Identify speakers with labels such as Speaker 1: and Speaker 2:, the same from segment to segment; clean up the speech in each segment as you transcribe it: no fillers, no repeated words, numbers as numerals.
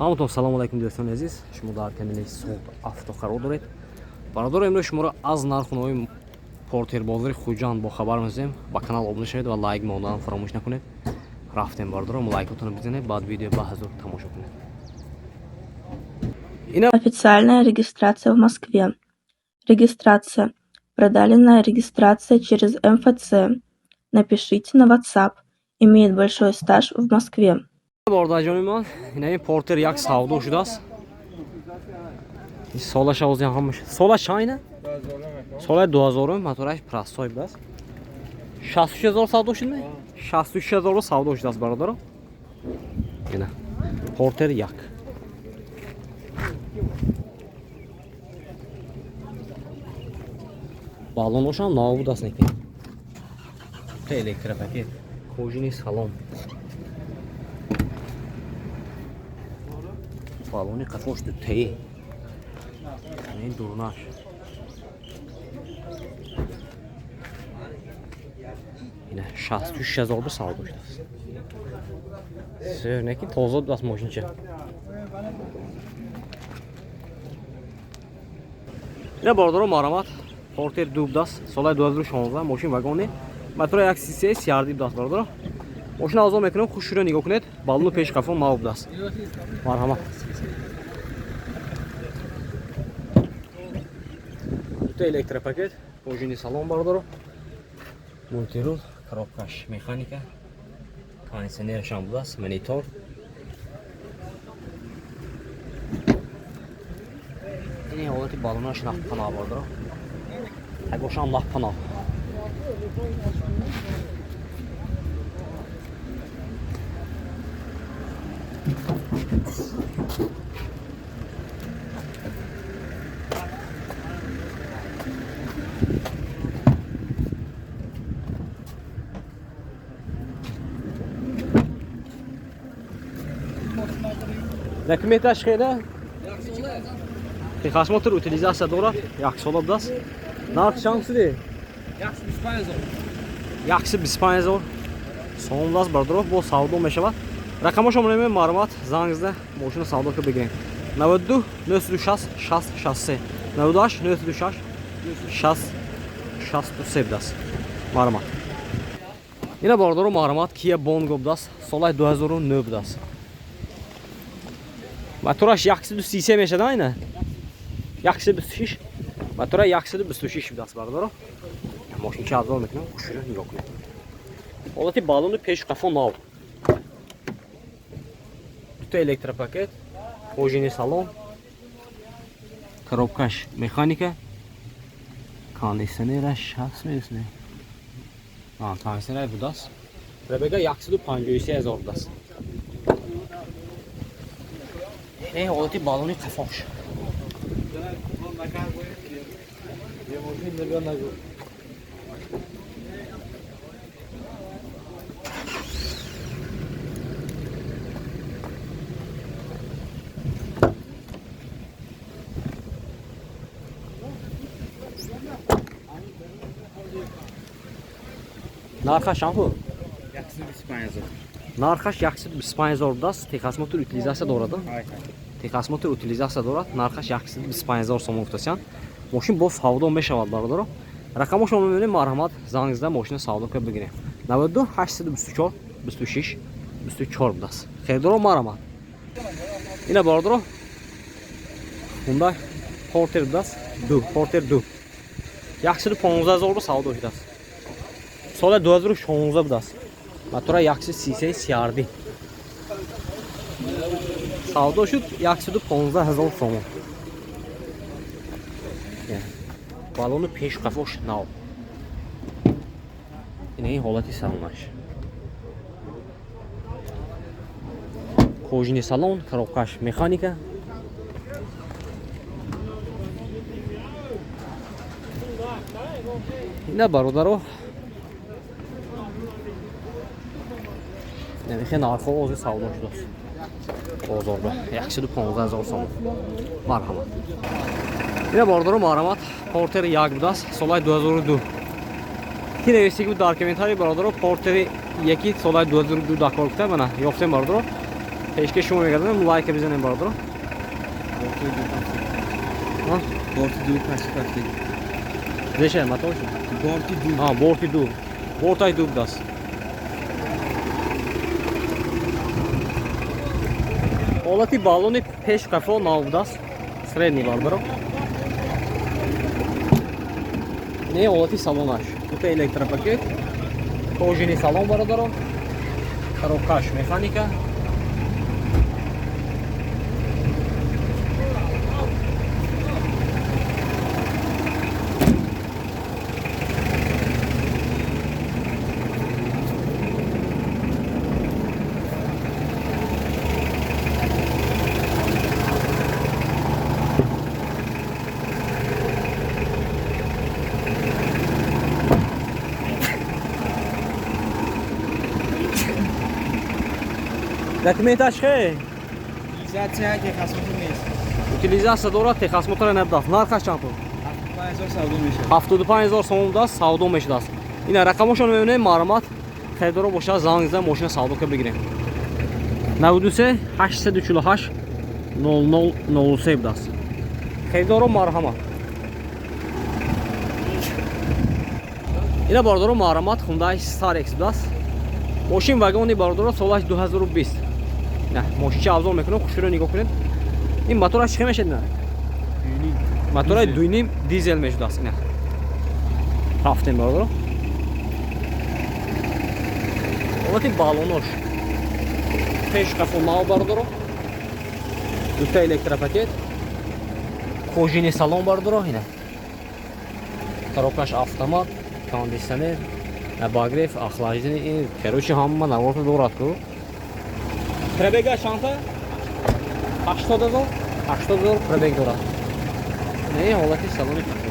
Speaker 1: Ҳаматон салому алайкум, дӯстони азиз. Шумо дар канали Суғд Авто қарор доред. Бародаро, имрӯз шуморо аз нархунои Портер бозори Хуҷанд бохабар месозем. Ба канал обуна шавед ва лайк мондан фаромӯш накунед. Рафтем, бародаро, лайкотонро бизанед, баъд видео ба ҳазур тамошо кунед. Ина.
Speaker 2: Официальная регистрация в Москве. Регистрация. Продленная регистрация через МФЦ. Напишите на WhatsApp. Имеет большой стаж в Москве.
Speaker 1: Бародарҷони ман, ина ин Портер як савдо шудааст. Солаша ози ҳамаш. Сола чанд ина? Сола 2000, мотораш простой будааст. 66 000 савдо шуд ме? 66 000 савдо шудааст, бародаро. Ина. Портер як. Баллоношам нав будааст неки. Электропакет. Кожаный салон. Баллони қафош дутаи. Ин дурнаш. Ина 66 000 ба савдо шудааст. Сер неки тоза будааст мошинча. Ина, бародаро, марҳамат. Портер ду будааст. Солаи 2016, мошин вагони. Мотора 133 CRD будааст, бародаро. Мошина озод мекунем, хуш шуро нигоҳ кунед. Баллону пеш қафо нав будааст. Марҳамат. Дута электропакет, кожаный салон, бародаро. Мультирул, коробкаш механика. Кондиционершам будааст, монитор. Ин ҳолати баллонаш нақпана, бародаро. Агошам нақпана. Документаш хеда? Техосмотр, утилизация дорад, як сола будааст. Нарх чанд шуди? 125 000 сом будааст, бародаро, бо савдо мешавад. Рақамошо монем, марҳамат, занг зада мошина савдо ка бигирем. 92 960 60 63, 98 906 60 63 будааст. Марҳамат. Ина, бародаро, марҳамат, Kia Bongo будааст, солаи 2009 будааст. Мотораш 133 мешавад ина? 126. Мотора 126 будааст, бародаро. Мошинча обзор мекунам, хушро нигоҳ кунед. Ҳолати баллони пеш қафо нав. Дута электропакет, кожаный салон, коробкаш механика, кондиционераш ҳаст месне. А, кондиционер будааст. Пробега 153 000 будааст. Ин ҳолати баллони қафош. Нархаш чанд пул?
Speaker 3: 125 000.
Speaker 1: Нархаш 125 000 будааст. Техосмотр, утилизация дорад. Техосмотр, утилизация дорад. Нархаш 125 000 сомон гуфтасян. Мошин бо савдо мешавад, бародаро. Рақамошро мебинем, марҳамат, занг зада мошина савдо ка бигирем. 92 824 26 24 будааст. Хелдоро, марҳамат. Ина, бародаро, Hyundai Porter будааст. 2 Porter 2. 115 000 ба савдо шудааст. Соли 2016 будааст. Мотора 133 CRD. Савдо шуд 115 000 сомон. Баллони пеш қафош нав. Ина ин ҳолати салонаш. Кожаный салон, коробкаш механика. Ина, бародаро, намехе нархҳо ози савдо шудааст. Бозорда 115 000 сомон. Марҳамат. Ина, бародаро, марҳамат, Портер як будааст, солаи 2002. Ки нависӣ буд дар комментарий, бародаро, Портери яки солаи 2002 дакор гуфта, мана ёфтем, бародаро. Пешкаш шумо мегардонем, лайка бизанем бародаро.
Speaker 3: Борти ду пачи.
Speaker 1: Зеша мотор шуд.
Speaker 3: Борти ду.
Speaker 1: А, борти ду. Бортай ду будааст. Ҳолати баллони пеш қафо нав будааст. Средний бародаро. Не ҳолати салонаш. Дута электропакет. Кожаный салон бародаро. Коробкаш механика. Документаш хе?
Speaker 3: Утилизация техосмотр нест.
Speaker 1: Утилизация дорад, техосмотр набудааст. Нархаш чанд пул?
Speaker 3: 75000 савдо мешавад.
Speaker 1: 75000 сомон будааст, савдо мешудааст. Ина рақамошон мебинем, марҳамат. Харидоро бошад, занг зада мошина савдо ка бигирем. 93 848 00 03 будааст. Харидоро марҳамат. Ина бародаро марҳамат, Hyundai Starex будааст. Мошин вагони бародаро солаш 2020. Не, мошинча авзол мекунам, хушро нигоҳ кунед. Ин мотораш чӣ мешад? Не? Мотораи 2.5 дизел мешудааст. Ина. Рафтем бародаро. Ҳолати баллонош. Пеш қафо нав бародаро. Дута электропакет. Кожаный салон бародаро ина. Коробкаш автомат, кондиционер, обогрев, охлаждение, короче, ҳама наворто дорад ку. Пробега чанда? 80 000? 80 000 пробег дорад. Не, ҳолати салони қафо.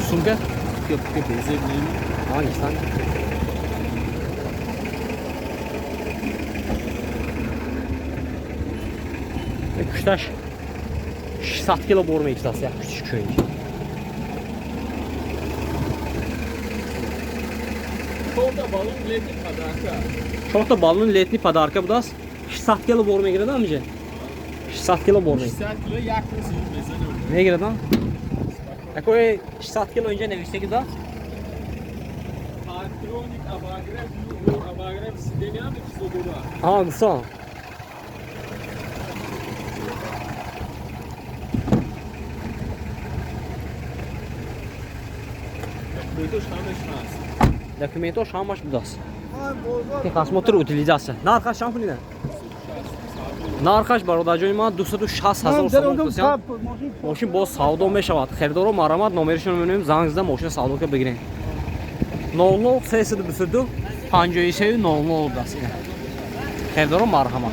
Speaker 1: Сумка? А, нестан. Кушташ 600 кило бор мекистаст, як кучиш кӯинҷ. Чорта баллон летний подарка будааст. 600 кило бор мегирад амҷа? 600 кило бор мегирад.
Speaker 3: 600 кило як рӯз мезанад.
Speaker 1: Мегирад, а? Такое 600 кило инҷа навиштаги будааст?
Speaker 3: Парктроник, обогрев, обогрев сиденья ҳам чизо дорад.
Speaker 1: А, гуфтам.
Speaker 3: Документош ҳамаш ҳаст.
Speaker 1: Документош ҳамаш будааст. Техосмотр, утилизация. Нархаш чанд пул ина? Нархаш бародарҷони ман 260 000 сомон будааст. Мошин боз савдо мешавад. Харидоро марҳамат, номерашонро мебинем, занг зада мошина савдо ка бигирем. 00 322 53 00 будааст ина. Харидоро марҳамат.